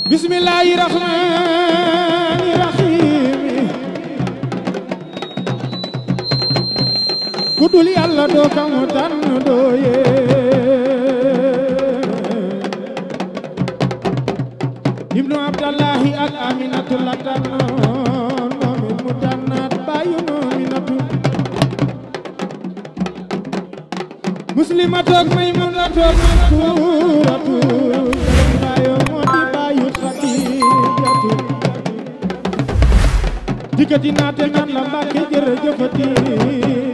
bismillahir rahmanir rahim kudul yàlla doo kam tan dooye ibnu abdallahi ak aminatu la tannoon moomin mu tànnaat bàyyu moominatu muslimatu ak maymunatu ak masuratu bàyyu moo di bàyyu xadijatu dikkati naate nan la mbàkke jërëjëfati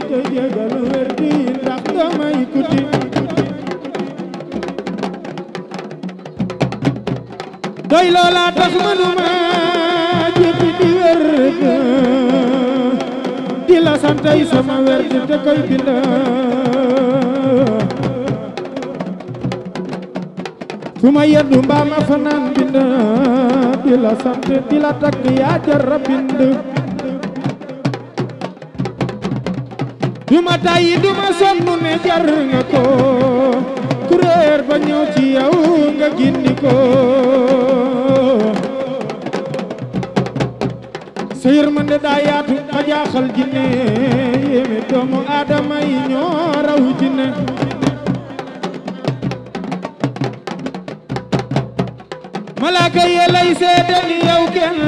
te jégal wér di ndax doomay kuti doy loola tax mënuma jéppi di wér di la santay sama wér di te koy binda fu ma yendu mbaa ma fanaan binda di la sant di la tagg yaa jara bind duma tàyyi duma sonnu ne jar nga ko kuréer ba ñëw ci yow nga gindi ko sa yërmande daa yaatu ma jaaxal jinne yéeme doomu aadama yi ñoo raw jinne malaaka yi lay seede ni yow kenn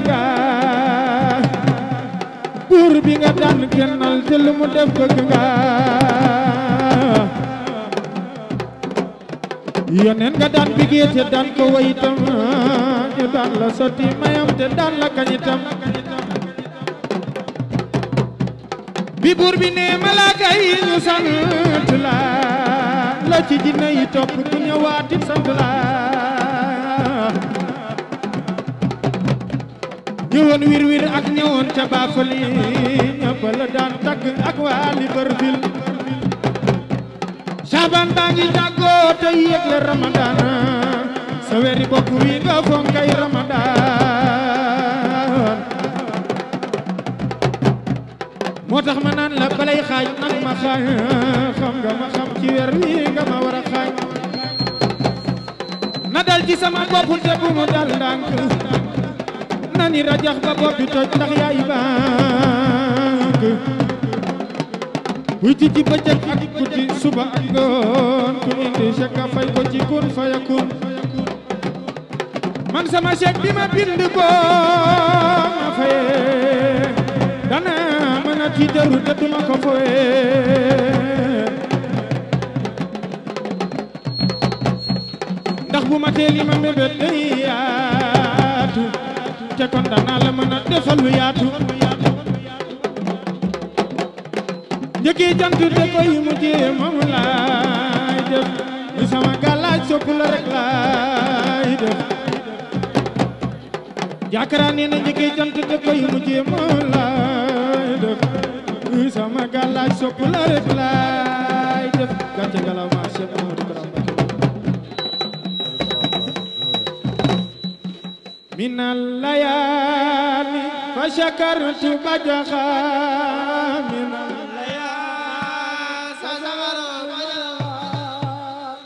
nga buur bi nga daan kennal te lu mu def bëgg nga yoneen nga daan bigee te daan ko wayitam ñu daan la sotti mayam te daan la kañitam bi buur bi ne malaaka yi ñu sant la ci jinne yi topp ku ñëwaati sant la ñëwoon wir ak ñëwoon ca baafali ñëpp la daan tagg ak waali bërfil Saban baa ngi tàggoo te yégle Ramadan sa weeri bopp wi nga fonkay Ramadan moo tax ma naan la balay xaaj nag ma xaaj xam nga ma xam ci weer wi nga ma war a xaaj na dal ci sama bopp te bu mu dal ndànk nani rajax ba bopp bi toj ndax yaay bank buy ci bëccëg ak guddi suba ak ngoon ku indi chèque fay ko ci kun fayakun man sama chèque bi ma bind boo ma fayee dana mën a tiitaru te duma ko fooyee ndax bu ma tee li ma mébét day yaatu te kon danaa la mën a defal lu yaatu njëkki jant te koy mujjee moom laay def ni sama gàllaaj sopp la rek laay def jaakaraa nee na njëkki jant te koy mujjee moom laay def ni sama gàllaaj sopp la rek laay def gàcce galaw ma Cheikh Mamadou Karam minal layaali fa shakartu bajaxa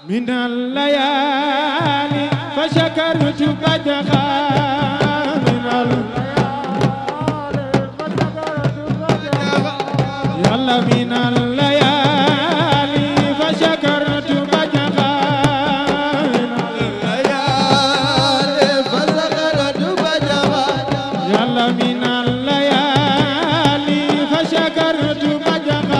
minal layaali fa shakartu bajaxa yàlla minal layaali fa shakartu bajaxa yàlla minal layaali fa shakartu bajaxa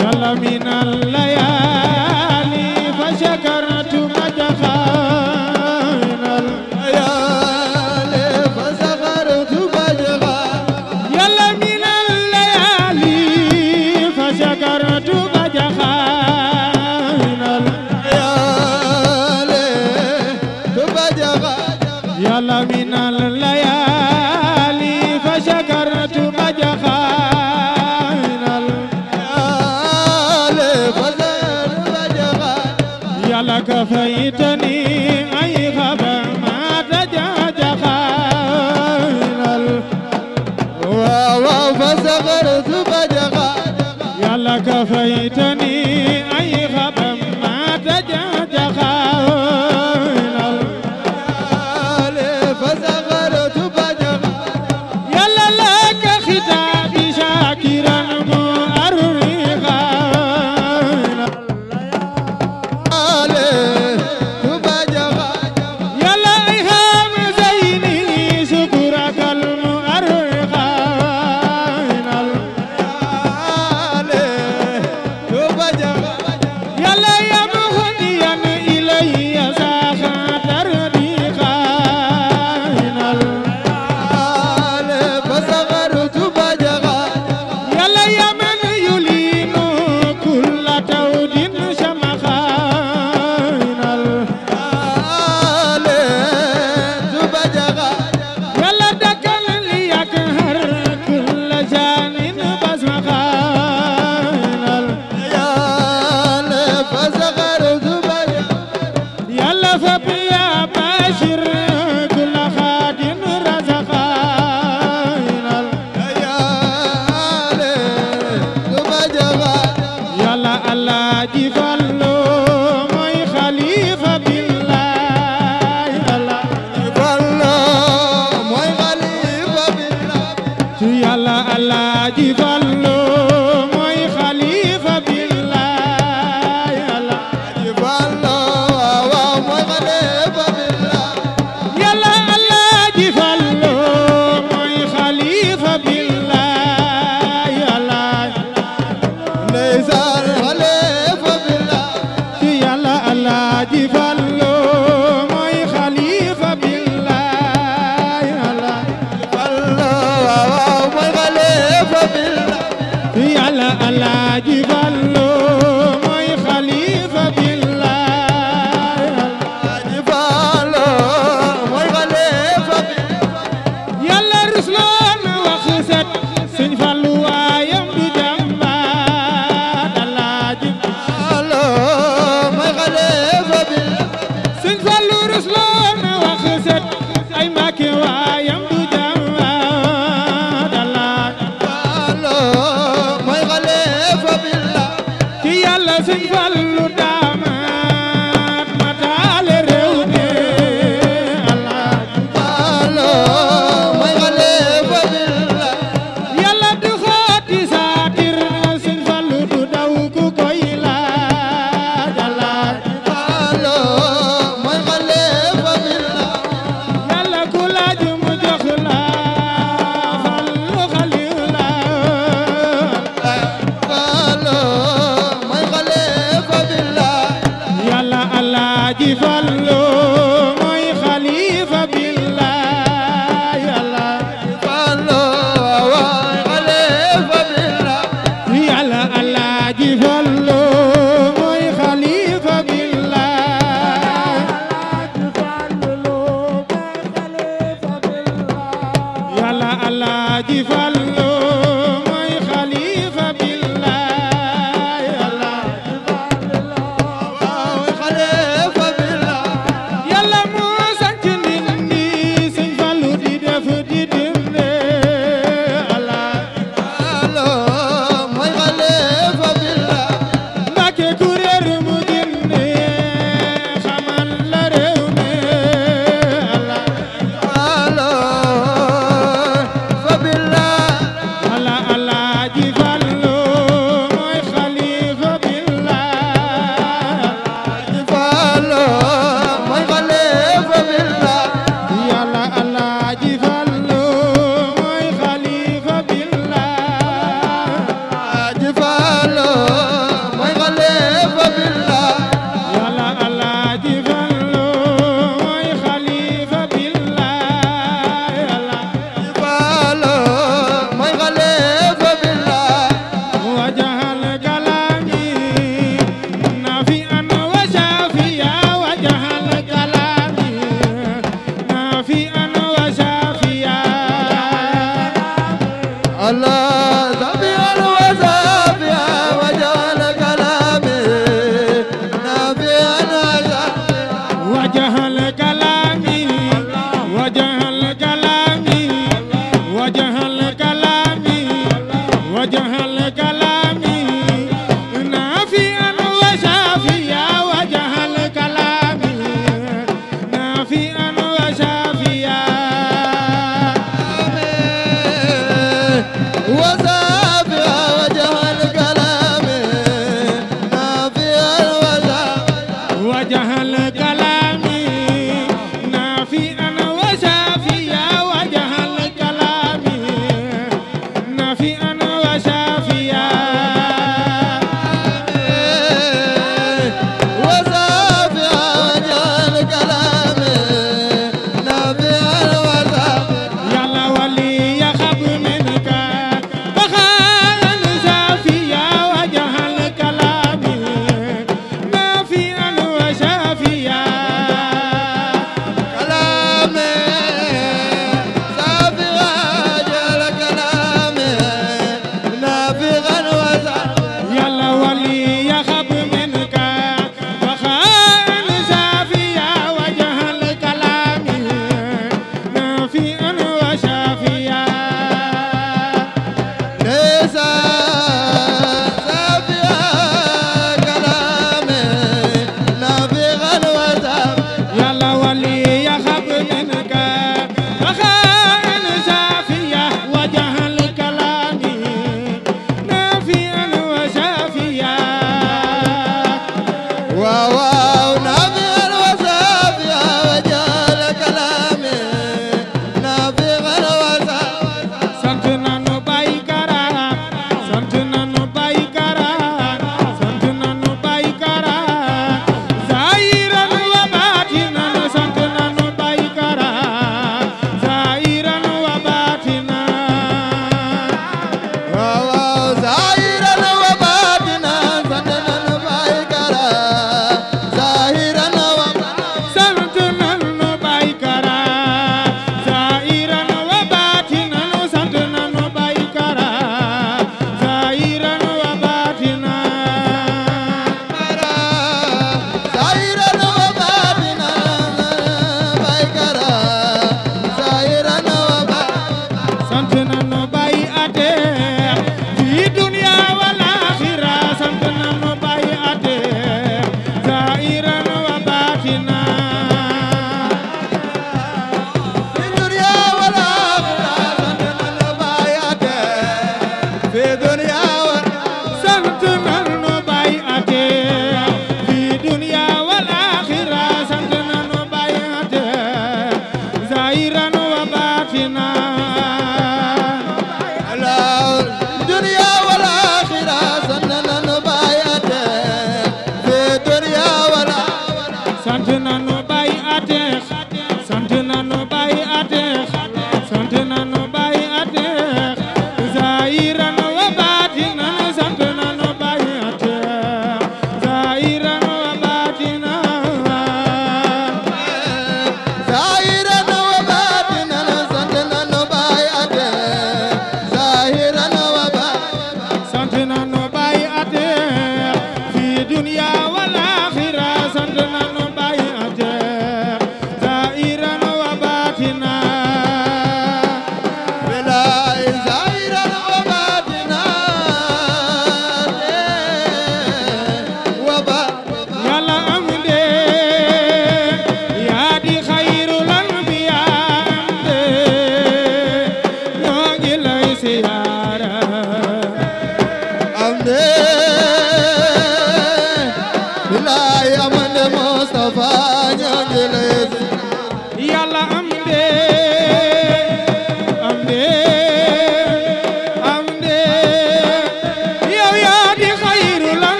yàlla minal layaali fa shakartu bajaxa yàlla minal layaali fa shakartu bajaxa yàlla minal layaali fa shakartu bajaxa yàlla ka faytani ay xabar ma tajajaxa waaw fa shakartu bajaxa yàlla ka faytani Fa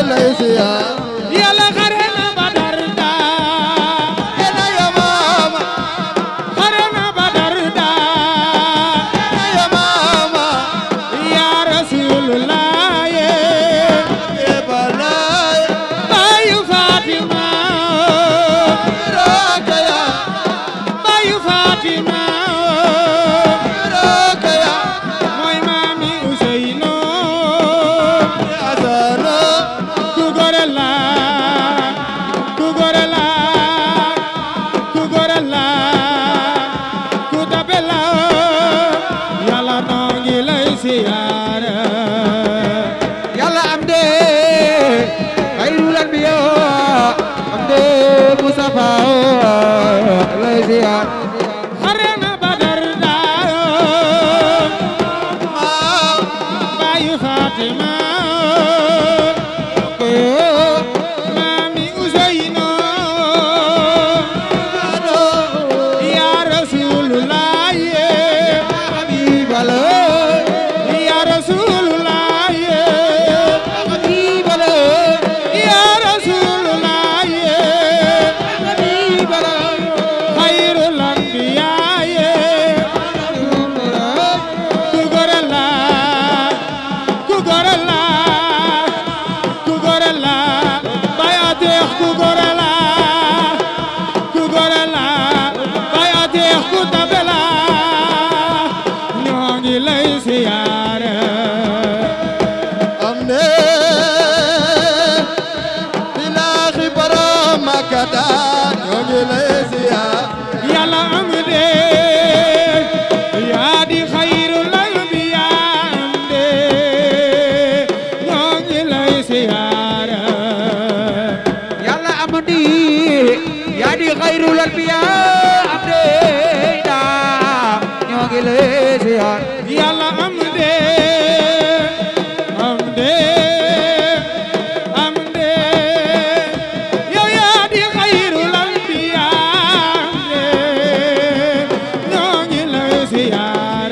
lay siyaar yàlla xare na Badar daa ena yamama xare na Badar daa ena yamama ya Rasulullah ebalay bayu Fatima rakaya bayu Fatima rakaya mooy maami Useynu asana ku gore la ku gore la ku gore la ku tabe la yàlla noo ngi lay siyaar yàlla am de xayrul anbiya am de Mustafa lay siyaar xare na Badar daa bayu Fatima maami Useynu ya Rasulullah ya Rasulullah ya Rasulullah xayrul anbiya ku gore la ku gore la ku gore la baya teex ku gore la ku gore la baya teex ku tabe la ñoo ngi lay siyaar am ne bilaahi borom Makka ñoo ngi lay siyaar yàlla am de yaa di xayrul anbiya am de ñoo ngi lay siyaar yàlla am di yaa di xayrul anbiya am de ñoo ngi lay siyaar yàlla am de am de am de yow yaa di xayrul anbiya am de ñoo ngi lay siyaar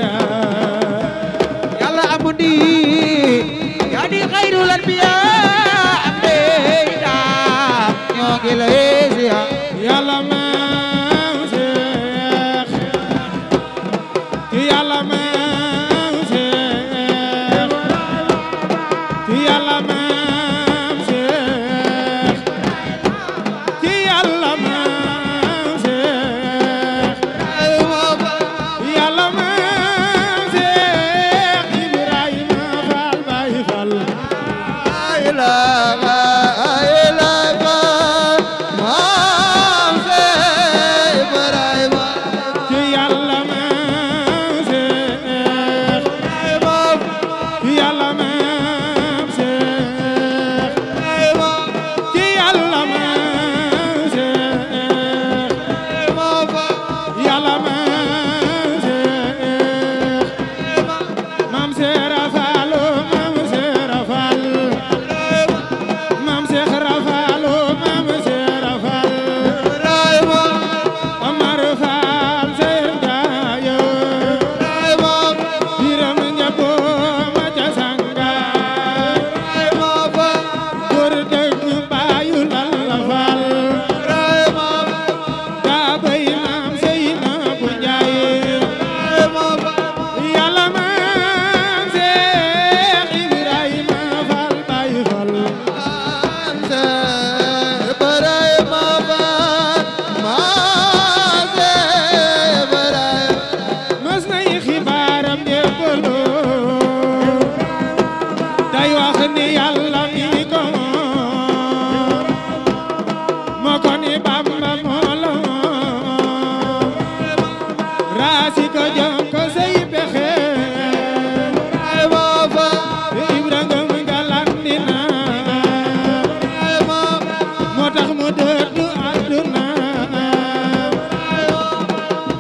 yàlla am di yaa di xayrul anbiya am de ñoo ngi lay siyaar yàlla maam Seex yàlla maam Seex yàlla maam Seex yàlla maam Seex yàlla maam Seex Ibrahima Fall Baay Fall ci yàlla maam Seex yàlla maam Seex ci yàlla maam Seex yàlla maam Seex maam Seera Fall maam Seera Fall maam Seex Fall maam Seera Fall Amar Fall Seer Njaayo Biram Njabo ma ca Sangaay góor dëgg baayu Lalla Fall daa bay maam Seynabu Njaay yàlla maam Seex Ibrahima Fall Baay Fall mës nay xibaaram jébbaloo day wax ni yàlla mi ko moom moo ko ni Bamba moo la moom raasi ko jom ko say pexe Ibra Ngom galandi na moo tax mu dëddu àdduna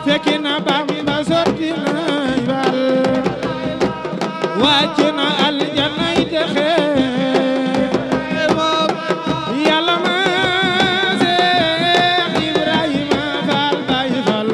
fekki na Bamba sotti na bal wàcc na aljana yi texe yàlla maam Seex Ibrahima Fall Baay Fall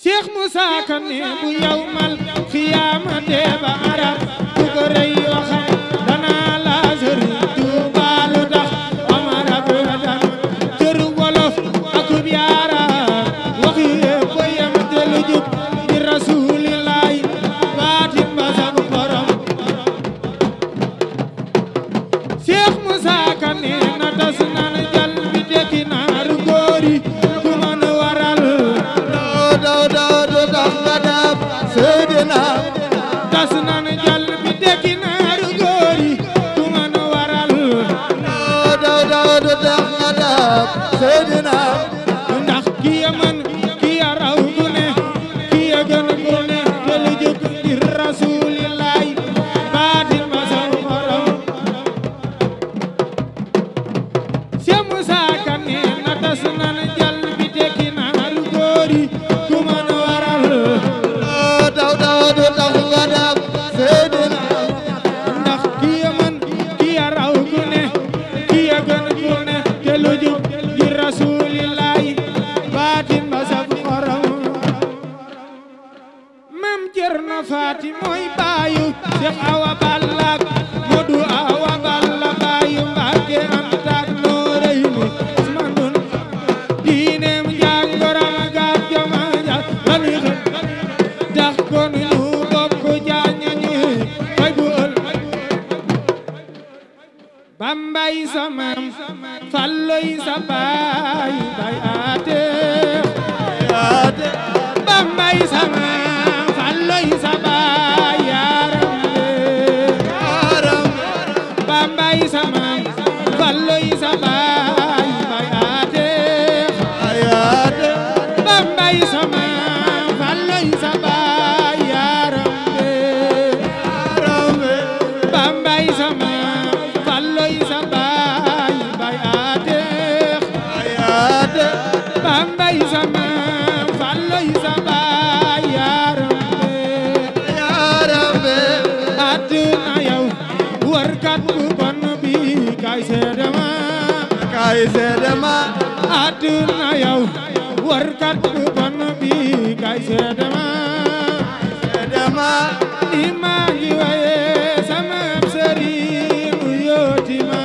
Cheikh Moussa Kane bu yawmal xiyaamate ba arab ku ko rëy waxam danaa la Sëriñ Tuuba lu tax Omar ak dan cër wolof akub yaara wax yépp yem te lu jub di rasulillahi baatin ba sab borom Cheikh Moussa Kane na tas nan jal bi dekki naaru góori ku mën waral tas nan jal bi dekki naaru góori ku mën waral ndax ki ya mën ki ya raw ku ne ki ya gën ku ne te lu jub di rasulillahi baatin ba sab borom Cheikh Moussa Kane na tas nan jal bi dekki naaru góori ku mën waral ndax ki ya mën ki ya raw ku ne ki ya gën ku ne te lu jub di rasulillahi baatin ba sab borom Mam Cerno Faati mooy baayu Cheikh Awa Balla Modu Awa Balla baayu Mbàkke Anta Noreyni Usmaan diineem jaag ngoram gaag joma jaag lani xel tax kon ñu bokk jaaña ñi fay bu ël Bambay sa maam Falloy sa baay bay ate Bambay sa maam Falloy sa baay yaram Bambay sa maam Falloy sa baay bay ate Bambay sa maam Falloy sa baay yaram Bambay sa maam Falloy sa baay bay ate Bambay sa maam Falloy sa baay yaram àdduna yow warkat bu bon bi kay seede ma àdduna yow warkat bu bon bi kay seede ma ni maa ngi waye sama sëriñ mu yooti ma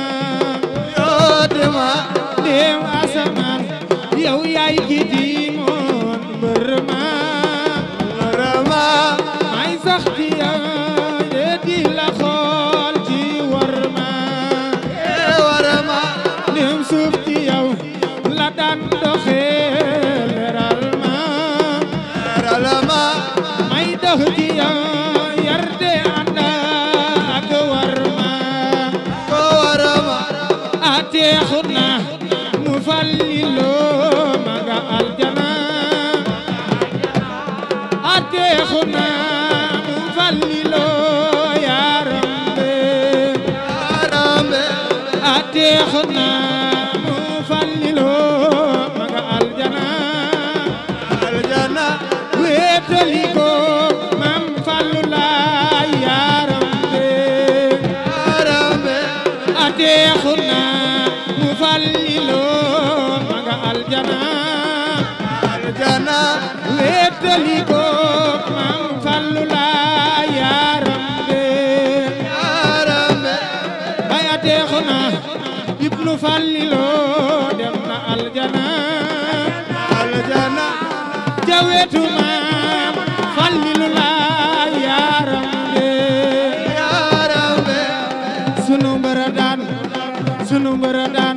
dem asamaan yow yaay gidi moon mbër ma may sax ci yow de di la xool ci war ma dem suuf ci yow la daan doxee leral ma may dox ci yow yar de ànda ak war ma ateexu na mu falliloo ma nga aljana ateexu na mu falliloo yaram ateexu na mu falliloo ma nga aljana wéetali ko mam fallu laay yaram ateexu na mu falliloo ma nga aljana wéetali ko mam fallu laay yaram bay ateexu na ibnu falliloo dem na aljana jawetu maam fallilu laay yaram sunu mbara daan sunu mbara daan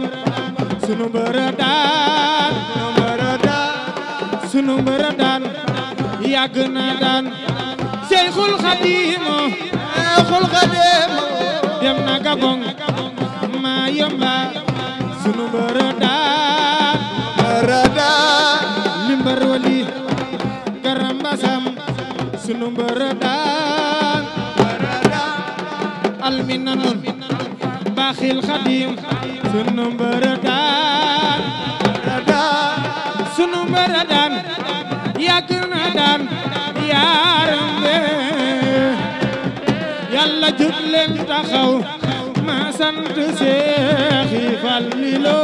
sunu mbara daan sunu mbara daan yàgg na daan Seyxul Xadiim dem na Gabon ma yomba sunu mbara daan limbar wali garambasam sunu mbara daan alminanun baaxil Xadiim sunu mbara daan sunu mbara daan yàgg na daan yaram Yàlla jóg leen taxaw ma sant Seex Fallilu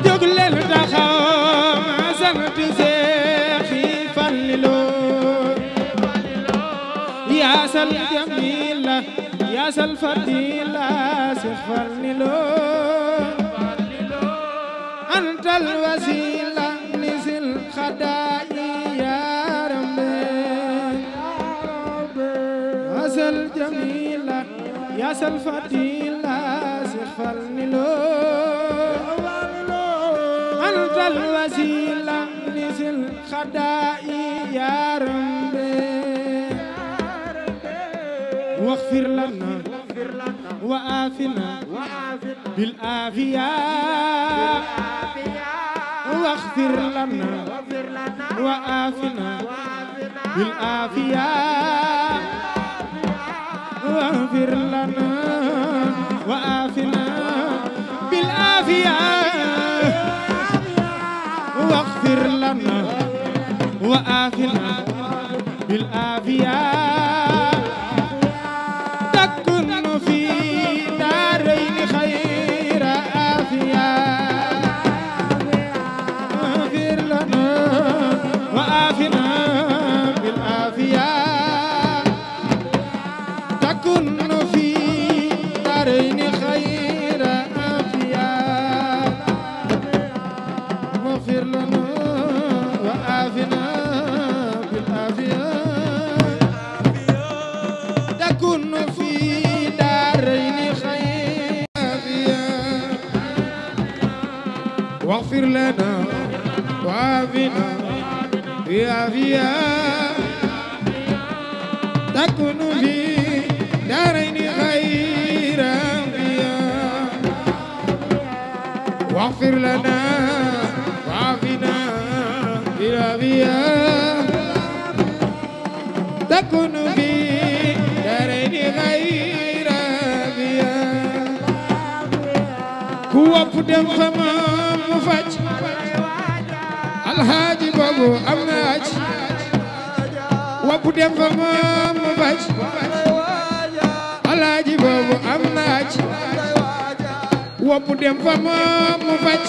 jóg leen taxaw ma sant Seex sal jamila ya sal fadila sikhfalni lo antal wasila nisil khadai ya rabbi ya sal jamila ya sal fadila sikhfalni lo antal wasila nisil khadai ya rabbi واغفر لنا وآفنا بالعافية واغفر لنا وآفنا بالعافية واغفر لنا وآفنا بالعافية واغفر لنا وآفنا بالعافية واغفر لنا وعافنا بعافية تكن في دارين خير عافية واغفر لنا وعافنا بعافية تكن في دارين خير عافية كوب دم فما faj alhaji babu am na aj wopp dem fa moom mu faj alhaji babu am na aj wopp dem fa moom mu faj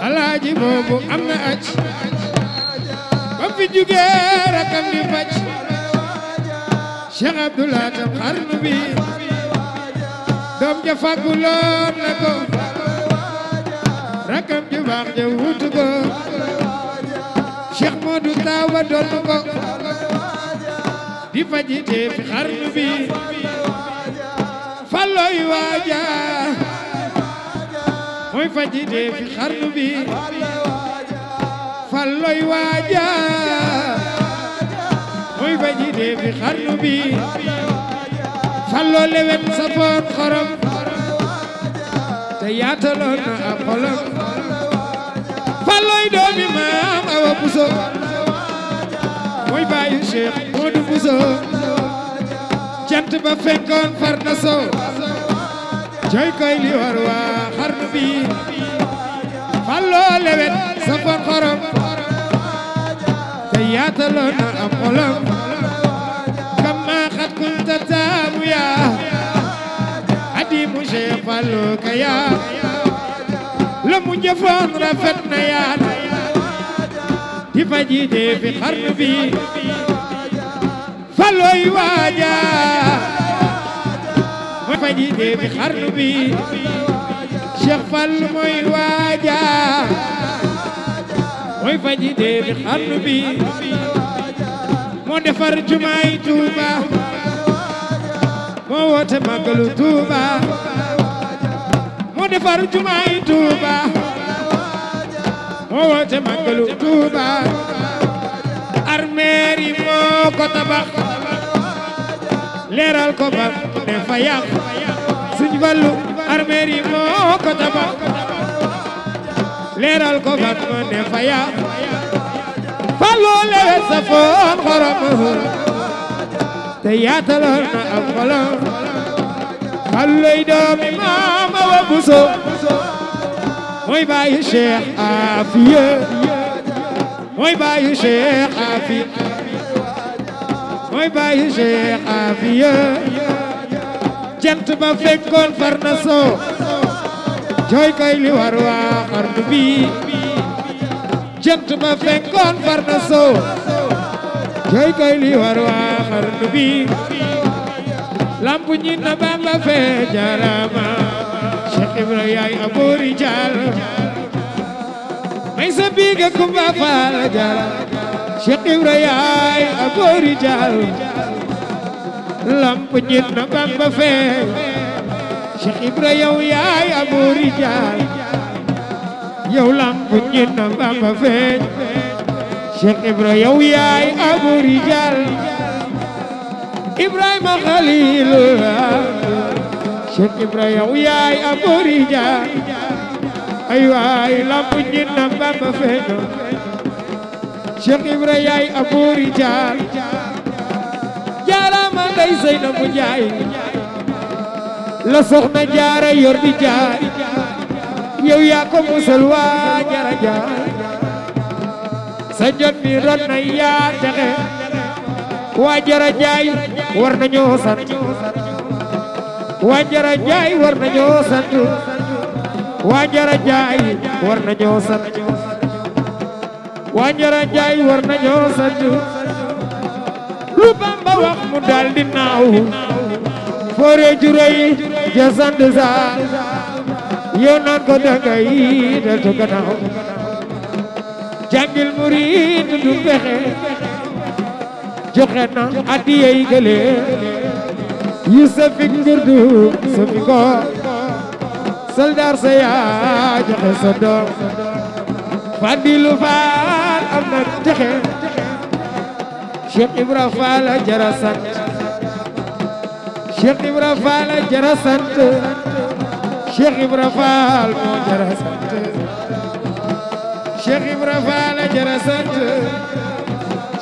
alhaji babu am na aj ba fi jóge rakam di faj Cheikh Abdoulaye tam xarnu bi doom ja fàgguloon na ko rakam ju baax ja wutu ko Cheikh Modou Tawa doon ko di fajite fi xarnu bi falloy waaja mooy fajite fi xarnu bi falloy waaja mooy fajite fi xarnu bi fallo lewet sa foon xorom te yaataloon na ab xolam falloy doomi maam Awa Buso mooy baayu Cheikh Modou Buso jant ba fenkoon far na so joy koy li war waa xarnu bi fallo lewet sa foon xorom te yaataloon na ab xolam kama xat kunta taamu yaa adimu Cheikh Fallu kaya la mu jëfoon rafet na yaa di fajite fi xarnu bi falloy waaja mooy fajite fi xarnu bi Cheikh Fallu mooy waaja mooy fajite fi xarnu bi moo defar jumaay Tuuba moo woote màggalu Tuuba moo defar jumaay Tuuba moo woote màggalu Tuuba armeer yi moo ko tabax leeral ko ba ne fa yàq Sëñ Fallu armeer yi moo ko tabax leeral ko ba ne fa yàq Fallu lewet sa foon xorom te yaataloon na am xolam Falluy doomi maam Awa Buso mooy baayu Cheikh Afiya mooy baayu Cheikh Afiya mooy baayu Cheikh Afiya jant ba fekkoon far na soo jooy koy li war waa xarnu bi jant ba fekkoon far na soo jooy koy li war waa xarnu bi lamp ñi na Bamba fee jarama Cheikh Ibra yaay aboori jaal may sa biige Kumba Faal jara Cheikh Ibra yaay aboori jaal lamp ñi na Bamba fee Cheikh Ibra yow yaay aboori jaal yow lamp ñi na Bamba fee Cheikh Ibra yow yaay aboori jaal Ibrahima Khalil Cheikh Ibra yow yaay aboori jaal ay waay lamp ñi na Bamba fee Cheikh Ibra yaay aboori jaal jaarama Ndey Seynabu Njaay la soxna jaara yor di jaay yow yaa ko musal waa jara jaay sa jot mi ron na yaa texe waa jara jaay war nañoo sant waa jara jaay war nañoo sant waa jara jaay war nañoo sant waa jara jaay war nañoo sant lu Bamba wax mu daldi naaw foore juróy ja sant sa yow naan ko dangay deltu gannaaw jàngil murid du pexe joxe na adiyey gële yu safik ngurdu safi ko soldar sa yaa joxe sa doom Fadilu Faal am na texe Cheikh Ibra Faal jara sant Cheikh Ibra Faal jara sant Cheikh Ibra Faal moo jara sant Cheikh Ibra Faal jara sant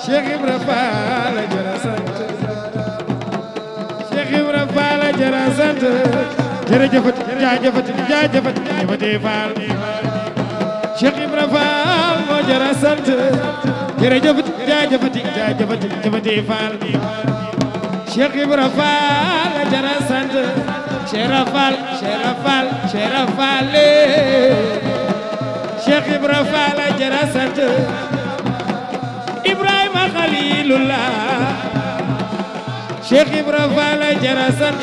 Cheikh Ibra Faal jara sant Cheikh Ibra Faal jara sant jërëjëfati jaajëfati jaajëfati jëfati Faal Cheikh Ibra Faal moo jara sant jërëjëfati jaajëfati jaajëfati jëfati Faal Cheikh Ibra Faal jara sant Cheikh Faal Cheikh Faal Cheikh Faal Cheikh Ibra Faal jara sant Ibrahima Khalilullah Cheikh Ibra Faal jara sant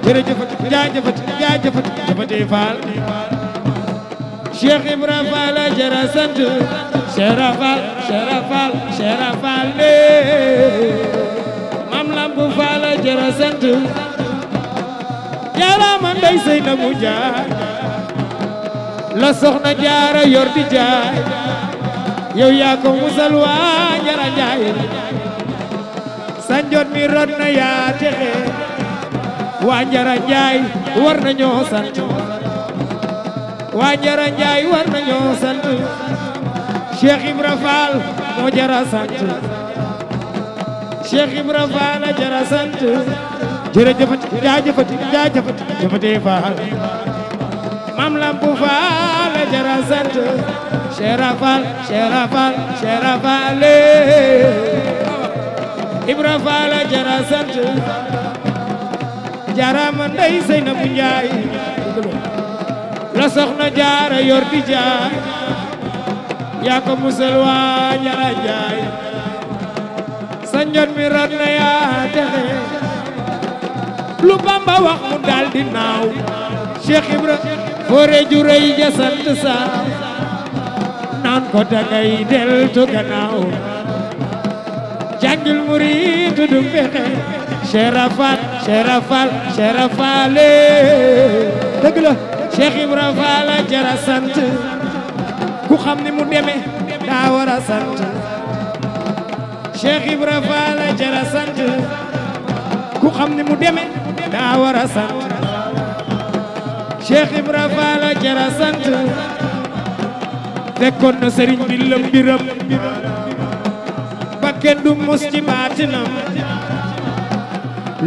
jërëjëfati jaajëfati jaajëfati jëfati Faal Cheikh Ibra Faal jara sant Cheikh Faal Cheikh Faal Cheikh Faal Mam Lamp Faal jara sant jaarama Ndey Seynabu Njaay la soxna jaara yor di jaay yow yaa ko musal waa jara njaay sanjot mi rod na yaa texe waa jara njaay war nañoo sant waa jara njaay war nañoo sant Cheikh Ibra Faal moo jara sant Cheikh Ibra Faal jara sant jërëjëfati jaajëfati jaajëfati jëfati Faal Mam Lamp Faal jara sant Cheikh Faal Cheikh Faal Cheikh Faal Ibra Faal jara sant jaarama Ndey Seynabu Njaay la soxna jaara yor di jaay yaa ko musal waa jara jaay sa njot mi rot na yaa texe lu Bamba wax mu daldi naaw Cheikh Ibra foore ju rëy ja sant sa naan ko dangay deltu gannaaw jàngil murid du pexe Cheikh Faal Cheikh Faal Cheikh Faal dëgg la Cheikh Ibra Faal jara sant ku xam ni mu deme daa war a sant Cheikh Ibra Faal jara sant ku xam ni mu deme daa war a sant Cheikh Ibra Faal jara sant fekkoon na sëriñ bi lëm biram ba kenn du mus ci baatinam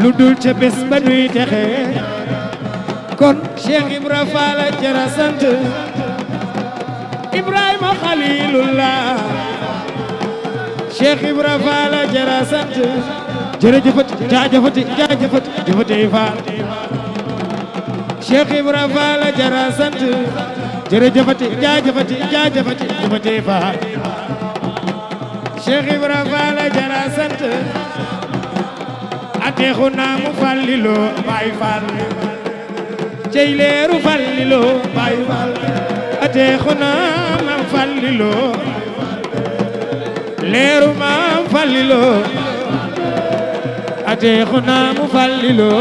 lu dul ca bés ba nuy texe kon Cheikh Ibra Faal jara sant Ibrahima Khalilullah Cheikh Ibra Faal jara sant jërëjëfati jaajëfati jaajëfati jëfati Faal Cheikh Ibra Faal jara sant jërëjëfati jaajëfati jaajëfati jëfati Faal Cheikh Ibra Faal jara sant ateexuna mu fallilo Baay Faal cey leeru fallilo Baay Faal ateexuna mam fallilo leeru mam fallilo ateexuna mu fallilo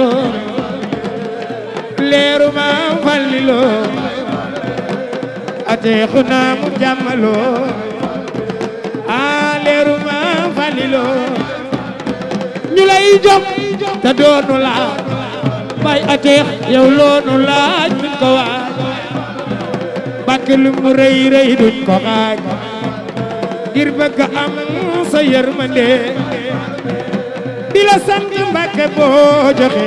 leeru mam fallilo ateexuna mu jàmmalo leeru mam fallilo ñu lay jox te doonu la bay ateex yow loonu laaj duñ ko waaj bàkk lu mu rëy rëy duñ ko xaaj ngir bëgg am sa yërmande di la sant Mbàkke boo joxe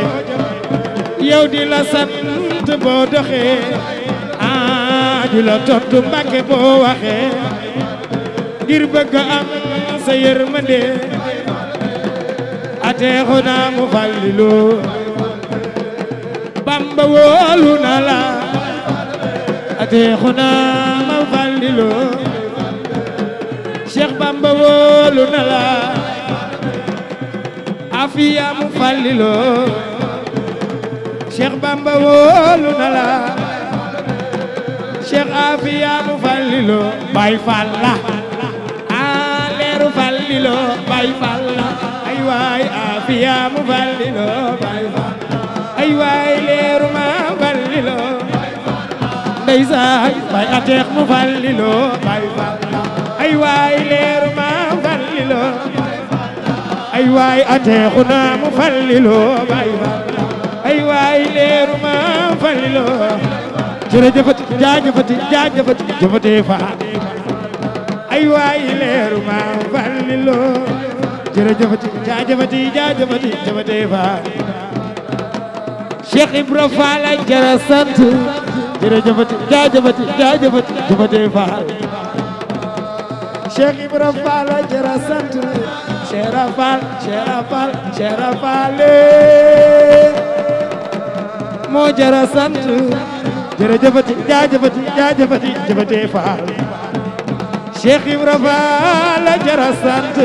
yow di la sant boo doxe di la tontu Mbàkke boo waxe ngir bëgg am sa yërmande ateexuna mu fallilu Bamba wóolu na la ateexuna mu fallilu Cheikh Bamba wóolu na la afiya mu fallilu Cheikh Bamba wóolu na la Cheikh afiya mu fallilu Baay Faal la leeru fallilu Baay Faal la ay waay afiya mu fallilo Baay Faal ay waay leeru ma fallilo ndeysaan Baay ateex mu fallilo Baay Faal ay waay leeru ma fallilo ay waay ateexuna mu fallilo Baay Faal ay waay leeru ma fallilo jërëjëfati jaajëfati jaajëfati jëfate Faal ay waay leeru ma fallilo jërëjëfati jaajëfati jaajëfati jëfate Faal Cheikh Ibra Faal ay jara sant jërëjëfati jaajëfati jaajëfati jëfate Faal Cheikh Ibra Faal ay jara sant Cheikh Faal Cheikh Faal Cheikh Faal moo jara sant jërëjëfati jaajëfati jaajëfati jëfate Faal Cheikh Ibra Faal ay jara sant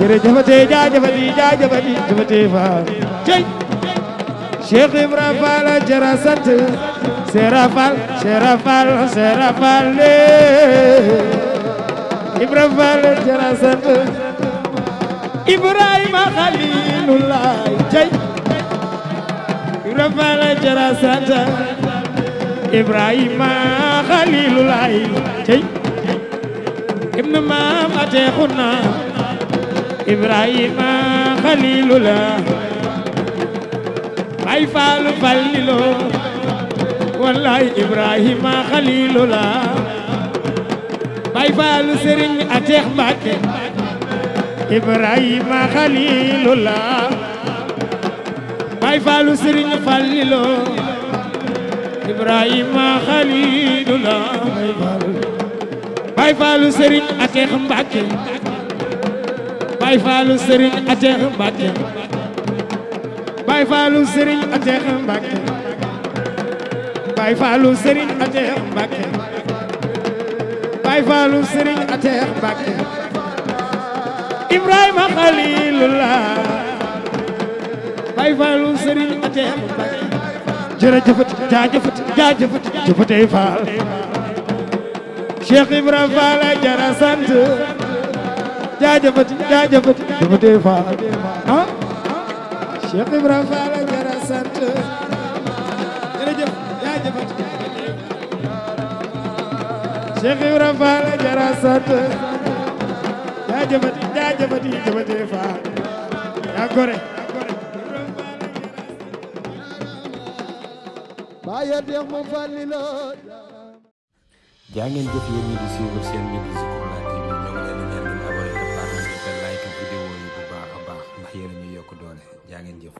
jërëjëfati jaajëfati jaajëfati jëfate Faal cey Cheikh Ibra Faal jara sant Cheikh Faal Cheikh Faal Cheikh Faal Ibra Faal jara sant Ibrahima Khalilullah cey Ibra Faal jara sant Ibrahima Khalilullah cey ibnu maam ateexuna Ibrahima Khalilullah Baay Faal fallilo wallahi Ibrahima Khalilullah Baay Faal Serigne Ateex Mbàkke Ibrahima Khalilullah Baay Faal Serigne fallilo Ibrahima Khalilullah Baay Faal Serigne Ateex Mbàkke Baay Faalu Serigne Ateex Mbàkke Baay Faalu Serigne Ateex Mbàkke Baay Faalu Serigne Ateex Mbàkke Baay Faalu Serigne Ateex Mbàkke Ibrahima Khalilullah Baay Faalu Serigne Ateex Mbàkke jërëjëfati jaajëfati jaajëfati jëfate Faal Cheikh Ibra Faal jara sant jaajëfati jaajëfati jëfate Faal Cheikh Ibra Faal jara sant jërëjëf jaajëfati Cheikh Ibra Faal jara sant jaajëfati jaajëfati jëfate Faal yaa gore Baye Ateex mu fallilo jaa ngeen jëf yéen ñi di suivre seen bi di Zikroulahi TV ñoo ngi leen di ñaan ngeen abonné te partager te like vidéo yi bu baax a baax ndax yéen a ñuy yokk doole jaa ngeen jëf